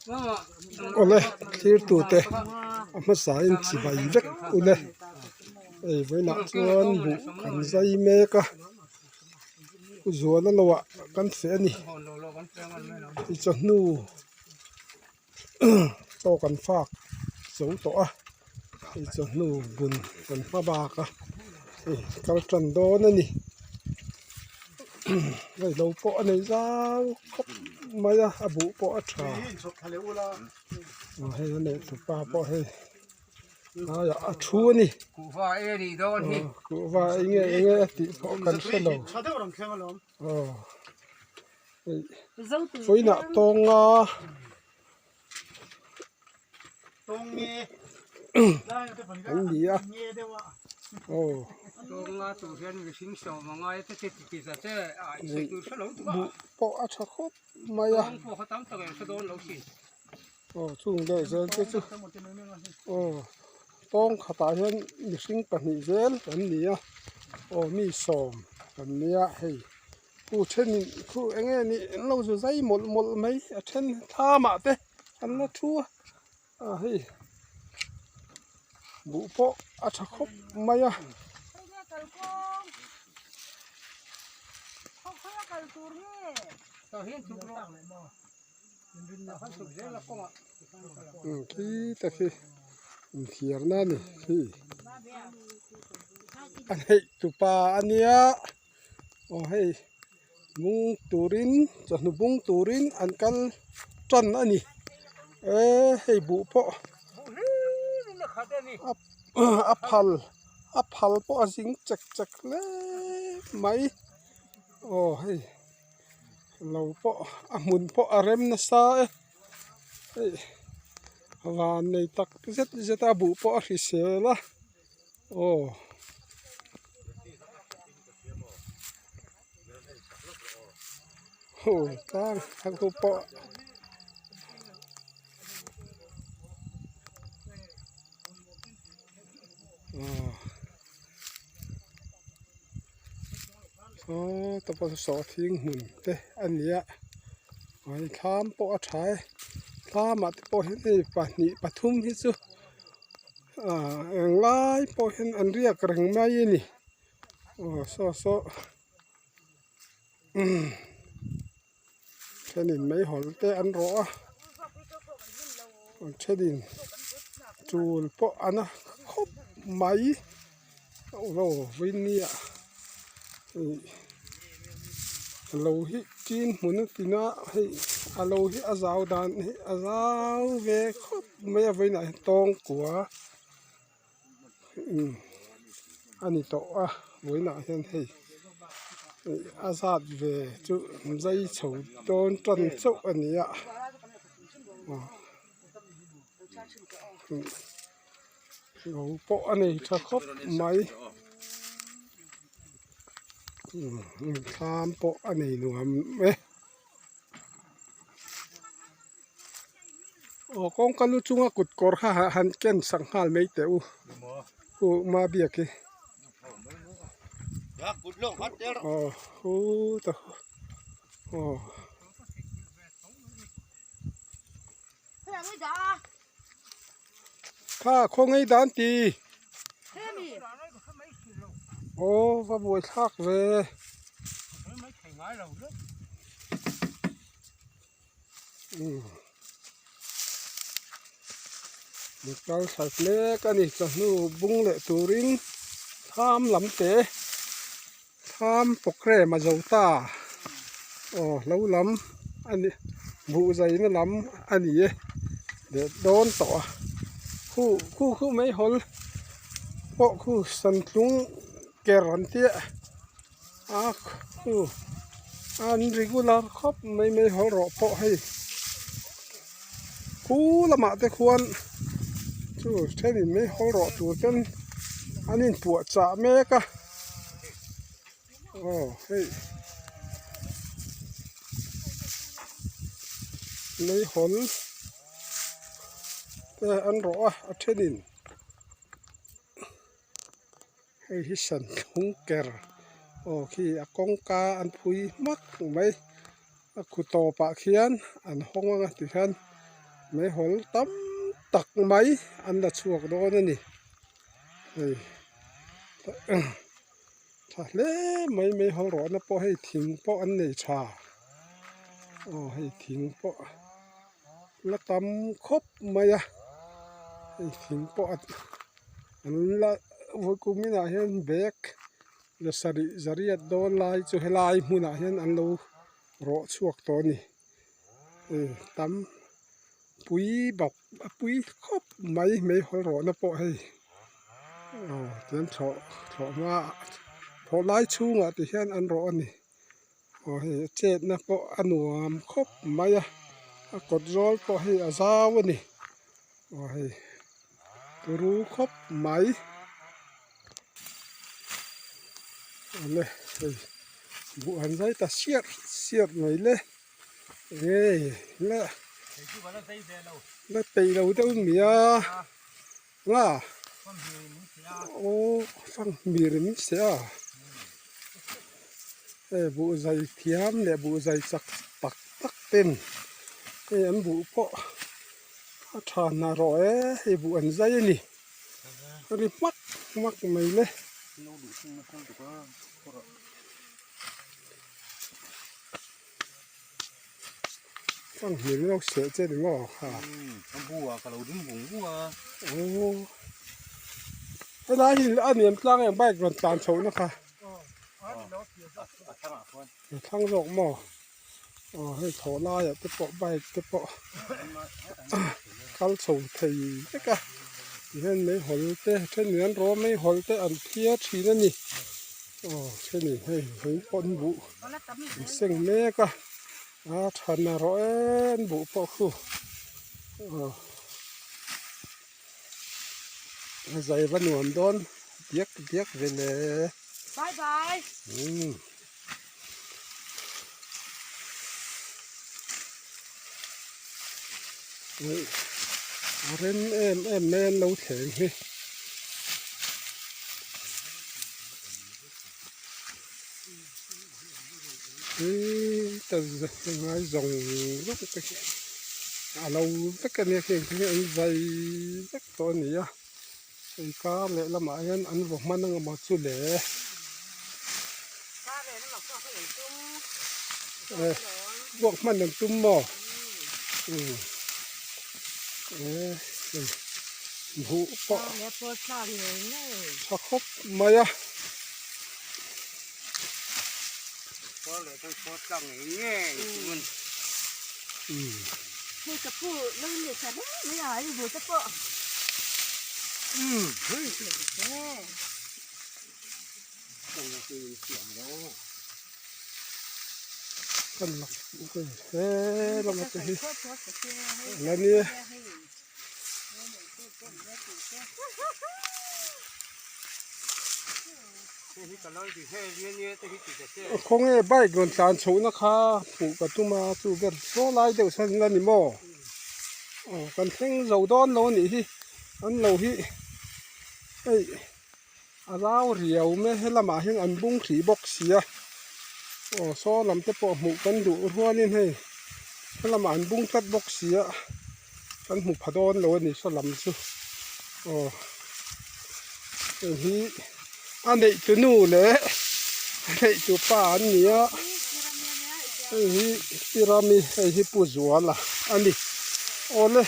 Awle thlir tute a hmasa in chibai vek ule hei vawiinah chuan buh kan zai mek a zuala lo ah kan feh a ni ti chawhnu chaw kan fak zo tawh a hei chawhnu bun kan hma bak a hei kal tan dawn a ni hei lo pawh a nei zau khawp mai a a buh pawh a tha hei a neih tupa pawh hei haiah a thu a ni kuhva eng nge eng nge a tih pawh kan hre lo aw hei vawiinah tawnga an ni a aw buh pawh a tha khawp mai a aw chung leh zel te chu aw tawng khatah hian mihring pahnih zel an ni a aw mi sawm an nia hei. Khu thenin khu eng nge nih an lo zu zai mawlh mawlh mai a then thlamah te an la thu a a hei buh pawh a tha khawp mai a. Khi te khi inthiarna a ni khi a neih tupa a nia. Aw hei bung turin chawhnu bung turin an kal tan a ni eee hei buh pawh a phal a phal pawh a zing chek chek hle mai aw hei lo pawh a hmun pawh a rem nasa e hei van nei tak zet zet a buh pawh a hrisel a. Aw aw tlang a ho pawh aw saw ta pawh saw thing hmun te a ni a hei thlam pawh a tha e thlamah te pawh hian hei pahnih pathum hi chu. Aaa englai pawh hian an riak reng mai a ni aw saw saw umm thenin meihawl te an rawh a thenin tul pawh an a khawp mai aw vawinia ih lo hi chin hmun a tina hei a lo hi a zau dan hi a zau ve khawp mai a vawiinah hian tawng kua umm a ni tawh a vawiinah hian hei ih a zat ve chu zai chho dawn tan chauh a ni a aw lo pawh a nei tha khawp mai umm thlam pawh a nei nuam e. Aw kawngka lu chunga kut kawr kha han ken sak nghal mai teh u u ma biak hi aw hu ta aw. Kha khawngaih dan ti aw va buai thlak ve umm kal thla mek a ni chawhnu bung leh turin thlam lam te thlam programme a zo ta aw lo lam a ni buh zaina lam a ni e leh dawn tawh a khu khu khu mai hawl pawh khu santlung ker an tia a khu an regular khawp mai mai hawl rawh pawh hei khu lamah te khuan chu thenin mai hawl rawh tur ten an inpuahchah mek a. Aw hei meihawl te an rawh a a thenin hei hi santlung ker aw khi a kawngka an phui hmak mai a khu tawpah khian an hawng anga tikhian. Meihawl tam tak mai an la chhuak dawn a ni hei tha hle mai meihawl rawhna pawh hei thing pawh an nei tha aw hei thing pawh la tam khawp mai a hei thing pawh an la vawi kum inah hian bag za sarih zariat dawn lai chu helai hmunah hian an lo rawh chhuak tawh a ni. Tam pui bawk a pui khawp mai meihawl rawhna pawh hei aw tihian thlawh thlawh hma thlawh lai chhungah ti hian an rawh a ni aw hei a chetna pawh a nuam khawp mai a a kawt zawl pawh hei a zau a ni aw hei turu khawp mai awle hei buh han zai ta siar siar mai le eng nge la peih lo deuh nia nga aw fanghmir in se a hei buh zai thiam leh buh zai chak tak tak ten hei an buh pawh a tha hna rawh e hei buh an zai a ni. A ri hmak hmak mai le. Fanghmir in lo seh che ni maw kha. Aw helai hi a niam tlang em bike rawn tlan chhoh na kha. A thlang zawk maw. Aw hei thlawh laiah te pawh bike te pawh kal chho thei vek a tihian meihawl te thenin an rawm meihawl te an phiar thin a ni aw thenin hei vei pawh an buh an seng mek a a than a rawh em an buh pawh khu aw a zai va nuam dawn diak diak ve le bye bye umm. A rem em em mai an lo thleng hi. Hei ta ngai zawng zawng te khi a lo vek a nia kheng te hi an zai vek tawh a ni a hei kar leh lamah hian an vaw hman ang emaw chu le. Vuak hman an tum maw? Buh pawh tha khawp mai a. Kan lak he lama te hi la nia. Khawnge bike rawn tlan chhohna kha hmuh ka tum a chu ber saw lai deuh sawn la ni maw aw kan thleng zo dawn lo a nih hi an lo hi hei. A zau riau mai helamah hian an bung hrih bawk si a aw saw lam te pawh hmuh kan duh rualin hei helamah an bung tlat bawk si a kan hmu pha dawn lo a ni saw lam chu aw hei hi a neih tu nu leh a neih tu pa an ni a hei hi Pirami hei hi Pu Zuala a ni awle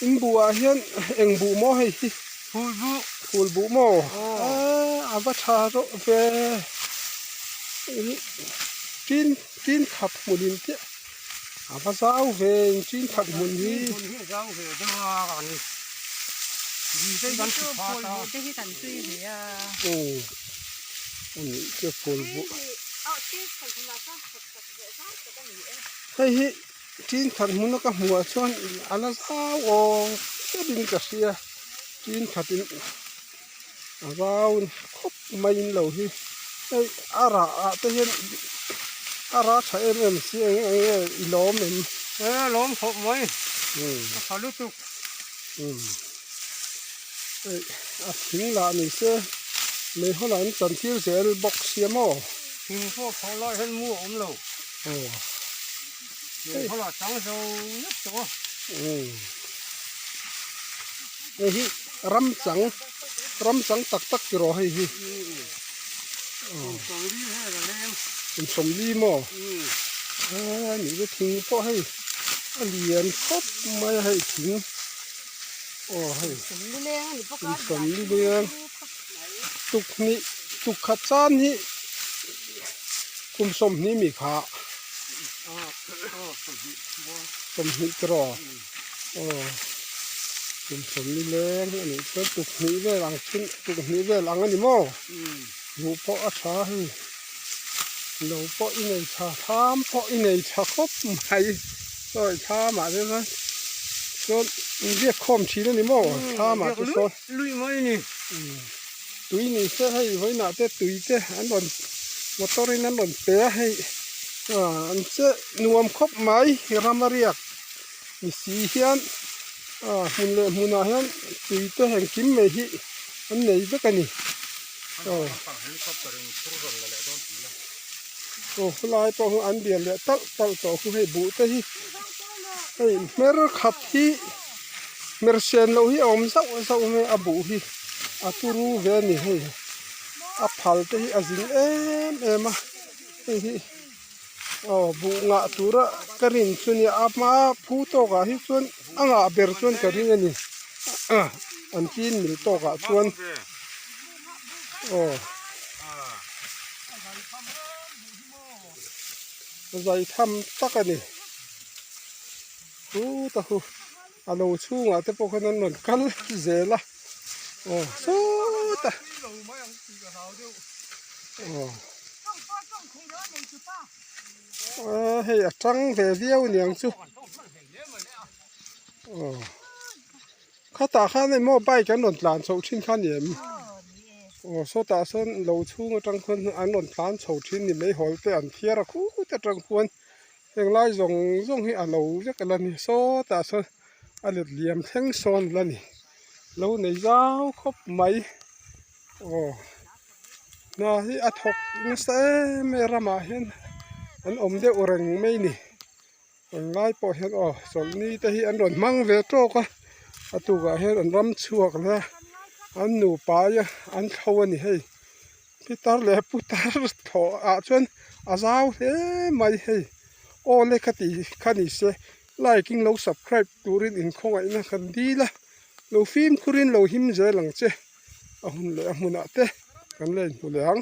in buhah hian eng buh maw hei hi. Phulbuh. Phulbuh maw? Aaa a va tha rawh ve. Tin tin khat hmun in chiah a va zau ve in tin khat hmun hi. Tin hmun hi a zau ve deuh a kan ri te hi kan hri phat a. Phulbuh te hi kan tui ve a. Aw a nih chu phulbuh. Hei hi Tin khat hmuna ka hmuh ah chuan a la zau aw deuhin ka hria tin khatin a zau khawp maiin lo hi hei a rah ah te hian a rah tha em em si eng eng nge i lawm em e lawm khawp mai a tha lutuk hei a thing lah ni se meihawl ah an chan tir zel bawk sia maw thing pawh phawh lai hian mu a awm lo. Aw. Meihawl ah chang zo vek tawh a. Hei hi ram chang ram chang tak tak tiraw hei hi. Kum 40 maw? A nih chu thing pawh hei a lian khawp mai a hei thing aw hei kum 40 leng tukhnih tukkhat chan hi kum 20 mi kha 20 tiraw aw kum 40 leng a nih chuan tukhnih vel ang chin tukhnih vel ang a ni maw hmuh pawh a tha hei lo pawh i nei tha thlam pawh i nei tha khawp mai sawi thlam ah te chuan chuan inbiak khawm thin a ni maw thlam ah te sawn lui mai a ni tui ni se hei vawiinah te tui te an rawn motor in an rawn pe a hei ah an che nuam khawp mai ram a riak ni si hian ah hmun leh hmunah hian tui te engkim mai hi an nei vek a ni. Aw aw khulai pawh hi an bial leh talh talh tawh khu hei buh te hi hei hmer khat hi hmer sen loh hi a awm zauh zauh mai a buh hi a turu ve a ni hei a phal te hi a zin em em a hei hi aw buh ngah tura ka rin chu nia a hma phu tawk ah hi chuan a ngah ber chuan ka ring a ni an chin mil tawk ah chuan aw zai tham tak a ni chu ta chu a lo chhungah te pawh khan an rawn kal zel a aw sawtah aw aaa hei a tang ve viau aniang chu aw khatah khan emaw bike an rawn tlan chhoh thin kha a ni em aw sawtah sawn lo chhung atang khawn an rawn tlan chho thin ni mai hawl te an thiar a khut atang khuan heng lai zawng zawng hi a lo vek a la ni sawtah sawn a let liam thleng sawn la ni lo nei zau khawp mai aw hna hi a thawk nasa em em ramah hian an awm deuh reng mai a ni Tunlai pawh hian aw chawlhni te hi an rawn hmang ve tawk a a tukah hian an ram chhuak leh a an nupa a an thlo a ni hei pitar leh putar thlawh ah chuan a zau hle mai hei aw le ka tih kha ni se like in lo subscribe turin inkhawngaihna kan dil a lo fimkhur in lo him zel ang che a hun leh a hmunah te kan la inhmu leh ang.